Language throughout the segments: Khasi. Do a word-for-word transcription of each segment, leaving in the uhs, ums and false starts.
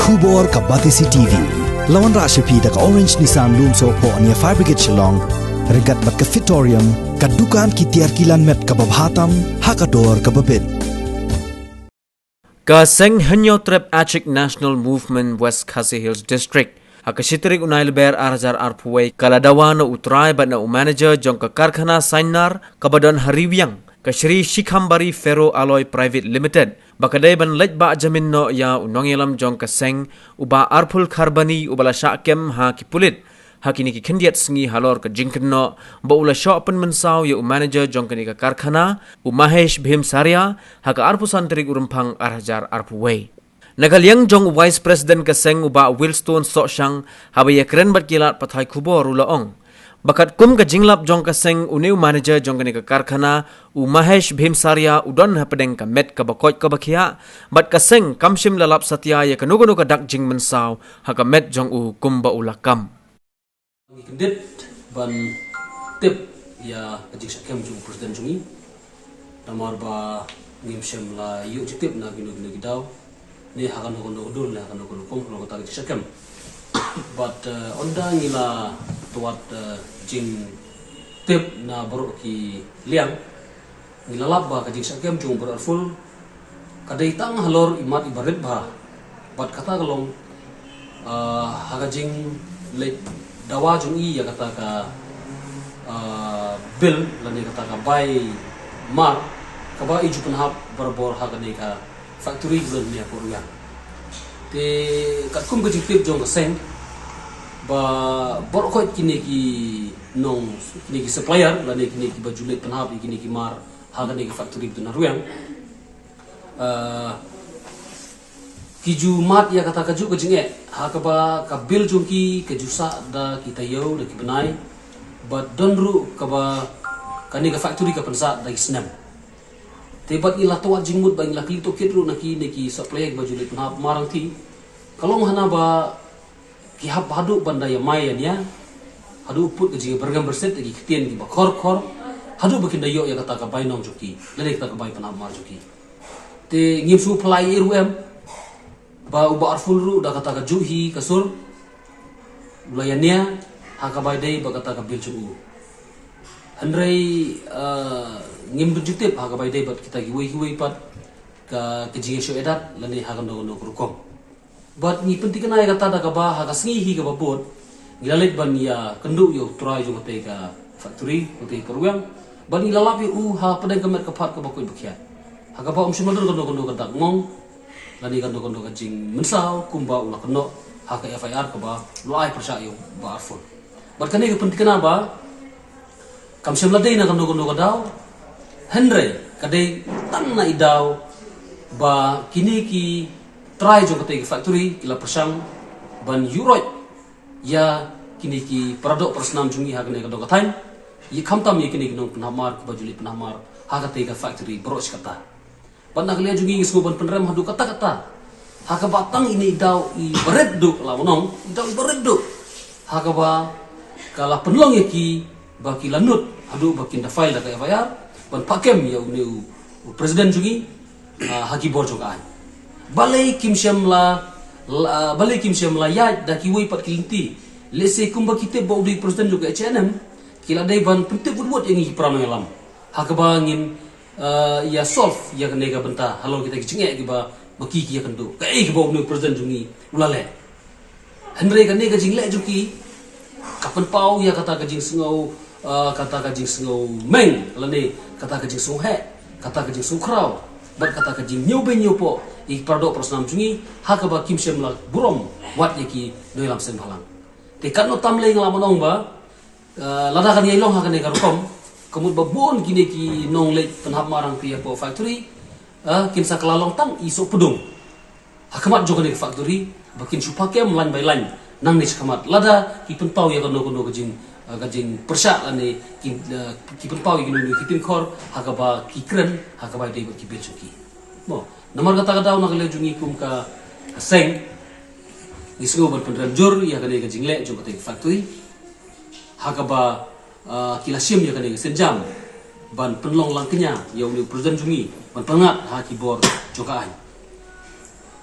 Khubor ka Batesi T V. La wanrah sha phi da ka Orange Nissan Lumsohphoh near Fire Brigade Shillong. Ryngkat bad ka Fitorium, ka dukan ki tiar ki lan met kaba bha tam ha ka dor kaba bit. Ka seng Hynñiewtrep Achik National Movement West Khasi Hills District, ha ka shi tarik u Naiwieng ar hajar arphew wei, ka la dawa na u trai bad na u manager jong ka karkhana Sainar kaba don ha Riwiang, ka Shri Shikhambari Ferro Alloy Private Limited, ba ka dei ban leit bah jamin noh ïa u nongïalam jong ka seng, u Bah Arpul Kharbani, uba la shah kem ha ki pulit ha kine ki khyndiat sngi halor ka jingkynnoh ba u la shoh pynmynsaw ïa u manager jong kane ka karkhana, u Mahesh Bhimsaria, ha ka arphew san tarik u Rymphang ar hajar arphew wei. Na ka liang jong u Vice President ka seng, u Bah Wilstone Sohshang, haba ïakren bad ki lad pathai khubor, u la ong ba katkum ka jinglap jong ka seng, une u manager jong kane ka karkhana, u Mahesh Bhimsaria, u don hapdeng ka met kaba koit kaba khiah, bad ka seng kam shym la lap satia ïa kano kano ka dak jingmynsaw ha ka met jong u kumba u la kam. Ngi kyndit ban tip ïa ka jingshah kem jong u President jong ngi. Namar ba ngim shym la ïoh jingtip na kino kino ki daw, ne ha kano kano ka dur, ne ha kano kano ka kum, kano kata ka jingshah kem. Bad, eh, ynda ngi la tuat, eh, jingtip na baroh ki liang, ngi la lap ba ka jingshah kem jong u Bah Arpul ka dei tang halor i mat iba rit bha. Bad kata ka long, ah, ha ka jingleit dawa jong i ïa kata ka, ah, bill lane kata ka bai mar kaba i ju pynhap barabor ha kane ka factory ba don hangne ha Riwiang. Te katkum ka jingtip jong ka seng, ba baroh khoit kine ki nong, kine ki supplier lane kine kiba ju leit pynhap ïa kine ki mar ha kane ka factory ba don ha Riwiang, ah, ki ju mad ïa kata kajuh ka jingeh ha kaba ka bill jong ki ka ju sah da ki taïew, da ki bnai, bad don ruh kaba kane ka factory ka pynsah da ki snem. Te bad ngi la tuat jingmut bad ngi la kylli tohkit ruh na kine ki supplier kiba ju leit pynhap mar hangtei. Ka long hana ba ki hap haduh ban da ïamai ïania, haduh put ka jingïabyrngem byrsit da ki ktien kiba khor khor, haduh ba kin da ïoh ïa kata ka bai nong jong ki lane kata ka bai pynhap mar jong ki. Te ngim shu pynlait ruh em, ba u Bah Arpul ruh da kata kajuh hi ka sur u la ïania ha kaba ïadei bad kata ka bill jong u. Hynrei, eh, ngim don jingtip ha kaba ïadei bad kita kiwei kiwei pat ka, ka jingïashoh ïadat lane ha kano kano ka rukom. Bad ngi pynthikna ïa kata da kaba ha ka sngi hi kaba bud ngi la leit ban ïakynduh ïa u trai jong katei ka factory, katei ka Riwiang. Bad ngi la lap ïa u hapdeng ka met ka phad kaba koit ba khiah, ha kaba um shym la don kano kano ka dak mong lane kano kano ka jingmynsaw kumba u la kynnoh ha ka F I R kaba u la ai pyrshah ïa u Bah Arpul. Bad kane ka pynthikna ba kam shym la dei na kano kano ka daw, hynrei ka dei tang na i daw ba kine ki trai jong katei ka factory ki la pyrshang ban ïuhroit ïa kine ki paradoh parasnam jong ngi ha kane ka dong ka thaiñ, ïa khamtam ïa kine ki nongpynhap mar kiba ju leit pynhap mar ha katei ka factory baroh shi katta. Bad na ka liang jong ngi ngi sngewbha ban pynrem haduh katta katta ha kaba tang ine i daw iba rit duh, la ban ong i daw iba rit duh, ha kaba ka la pynlong ïa ki ba ki la nud haduh ba kin da file da ka F I R ban phah kem ïa une u, u president jong ngi, ah, ha ki bor jong ka aiñ. Balei kim shym la, la, balei kim shym la ïaid da kiwei pat ki lynti? Lehse kumba ki tip ba u dei president jong ka H A N M, ki la dei ban pyntip wut wut ïa ngi ki para nongïalam ha kaba ngin, eh, ïa solve ïa kane ka bynta halor kita ki jingeh kiba ma ki ki ïakynduh. Kaei kaba une u president jong ngi u la leh? Hynrei kane ka jingleh jong ki ka pynpaw ïa kata ka jingsngew, eh, kata ka jingsngew meng lane kata ka jingsngew heh, kata ka jingsngew khraw, bad kata ka jingñiew beiñ ñiew poh ïa ki paradoh parasnam jong ngi ha kaba kim shym la burom wat ïa ki nongïalam seng bhalang. Te katno tam lei nga la ban ong ba, eh, lada kan ïai long ha kane ka rukom, ka mut ba bun kine ki nongleit pynhap mar hangtei hapoh factory, eh, kin sa kylla long tang i sohpdung ha khmat jong kane ka factory ba kin shu phah kem line by line nangne shakhmat. Lada ki pynpaw ïa kano kano ka jing, eh, ka jingpyrshah lane ki, eh, ki pynpaw ïa kino kino ki ktien khor ha kaba ki kren ha kaba ïadei bad ki bill jong ki. Mo, namar kata ka daw na ka liang jong ngi kum ka, ka seng, ngi sngew ban pynrem jur ïa kane ka jingleh jong katei ka factory ha kaba, ah, ki la shim ïa kane ka sienjam ban pynlong lang kñia ïa une u president jong ngi ban pynngat ha ki bor jong ka aiñ.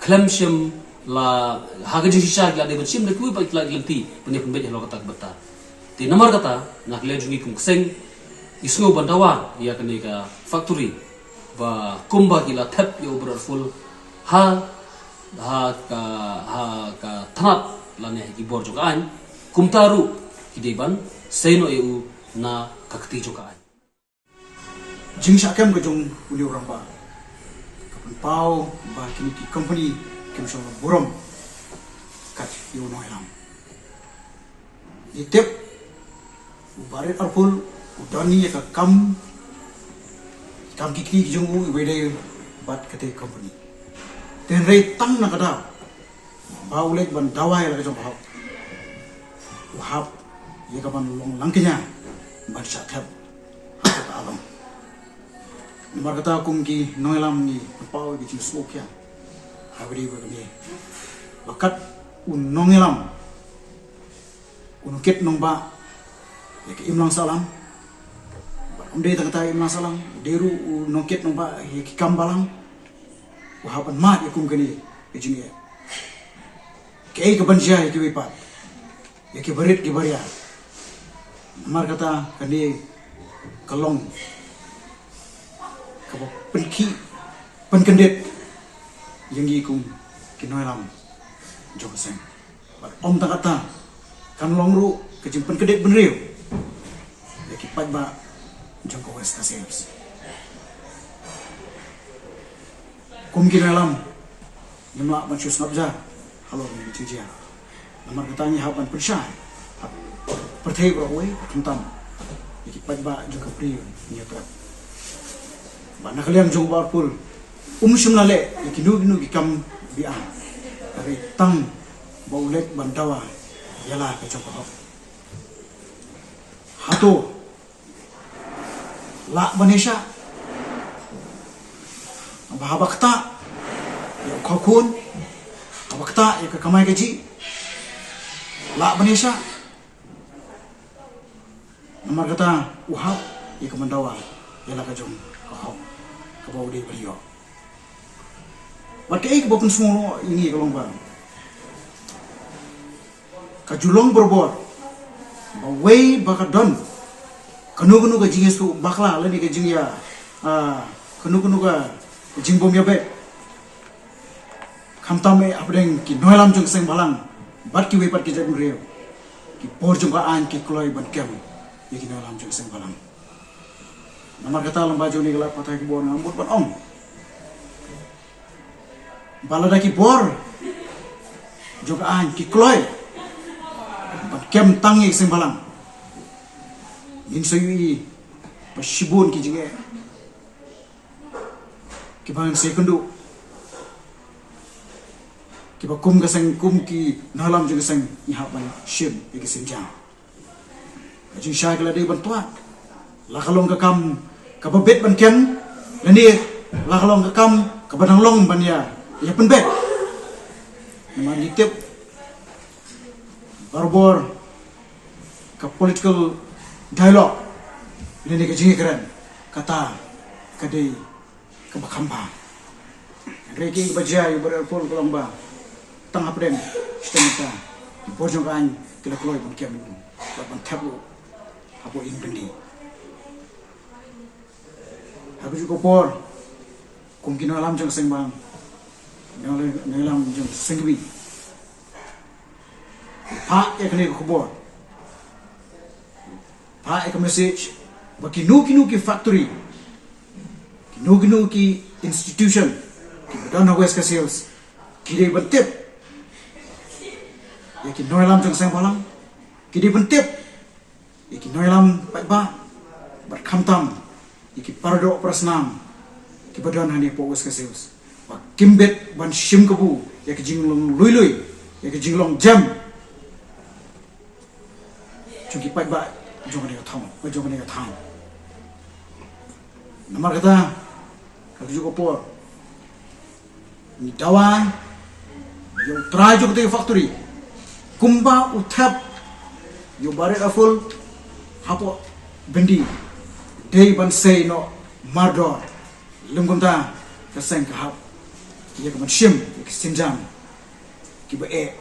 Khlem shym La ha ka jingshisha ki la dei ban shim da kiwei pat ki la ki lynti ban ïa pynbeit halor kata ka bynta. Te namar kata na ka liang jong ngi kum ka seng ngi sngew ban dawa ïa kane ka factory ba kumba ki la thep ïa u Brother Arful ha ha ka ha ka tnat lane ha ki bor jong ka aiñ, kumta ruh ki dei ban sei noh ïa u na ka kti jong ka aiñ. Jingshah kem ka jong une u rangbah ka pynpaw ba kine ki company kim shym la burom kat ïa u nongïalam. Ngi tip u Barit Arpul u don ïa ka kam, kam ki kti ki jong u iwei dei bad kata ka company. Te hynrei tang na ka daw ba u leit ban dawa ïa la ka jong ka hok, u hap ïa ka ban long lang kñia ban shah thep ha kata ka long. Namar kata kum ki nongïalam ngi pynpaw ïa ka jingsngewkhia ha kaba ïadei bad kane ba kat u nongïalam u nongkit nongbah ïa ka imlang sahlang. Bad ym dei tang kata ka imlang sahlang, u dei ruh u nongkit nongbah ïa ki kam balang. U hap ban mad ïa kum kane ka jingeh. Kaei kaban jia ïa kiwei pat, ïa ki barit ki baria. Namar kata kane ka long kaba pynkhih pynkyndit ïa ngi kum ki nongïalam jong ka seng. Bad ym tang kata, kan long ruh ka jingpynkyndit bynriew ïa ki paidbah jong ka West Khasi Hills. Kum ki nongïalam ngim lah ban shu sngap jar halor kane ka jingjia. Namar kata ngi hap ban pynshai ha pyrthei baroh kawei, khamtam ïa ki paidbah jong ka Bri u Hynñiewtrep. Bad na ka liang jong u Bah Arpul, um shym la leh ïa kino kino ki kam biang, hynrei tang ba u leit ban dawa ïa la ka jong ka hok. Hato lah ban ïashah? Ba haba ktah ïa u khawkhun, haba ktah ïa ka kamai kajih, lah ban ïashah? Namar kata u hap ïa ka ban dawa ïa la ka jong ka hok kaba u dei ban ïoh. Bad kaei kaba pynsngewlyngngoh ïa ngi ka long ba ka ju long barabor ba wei ba ka don kano kano ka jingïasuk bakla lane ka jingïa, ah, kano kano ka jingbym ïabeh, khamtam eh hapdeng ki nongïalam jong ka seng bhalang bad kiwei pat ki jaitbynriew, ki bor jong ka aiñ ki kloi ban kem ïa ki nongïalam jong ka seng bhalang. Namar kata lyngba jong kane ka lad pathai khubor nga mut ban ong ba lada ki bor jong ka aiñ ki kloi ban kem tang ïa ka seng bhalang, ngin sa ïohi ba shibun ki jingeh kiba ngin sa ïakynduh, kiba kum ka seng, kum ki nongïalam jong ka seng ngi hap ban shim ïa ki sienjam. Ka jingshai ka la dei ban twad, la ka long ka kam kaba bit ban kem lane la ka long ka kam kaba dang long ban ïa, ïa pynbeit. Namar ngi tip barabor ka political dialogue lane ka jingïakren kata ka dei kaba kham bha. Hynrei kaei kaba jia ïa u Brother Arpul ka long ba tang hapdeng shiteng mynta ki bor jong ka aiñ ki la kloi ban kem ïa u, ban thep ïa u hapoh ïing byndi. Ha kajuh ka por kum ki nongïalam jong ka seng bhalang, nongïalam, nongïalam jong ka seng kmie, phah ïa kane ka khubor, phah ïa ka message ba kino kino ki factory, kino kino ki institution kiba don ha West Khasi Hills ki dei ban tip ïa ki nongïalam jong ka seng bhalang, ki dei ban tip ïa ki nongïalam paidbah bad khamtam ïa ki paradoh parasnam kiba don hangne hapoh West Khasi Hills, ba kim bit ban shim kabu ïa ka jinglong lui lui, ïa ka jinglong jem jong ki paidbah jong kane ka thong, jong kane ka thaiñ. Namar kata ka juh ka por ngi dawa ïa u trai jong kata ka factory kumba u thep ïa u Barit Arpul hapoh byndi, dei ban sei noh mardor. Lym kumta ka seng ka hap ïa ka ban shim ïa ka sienjam kiba eh.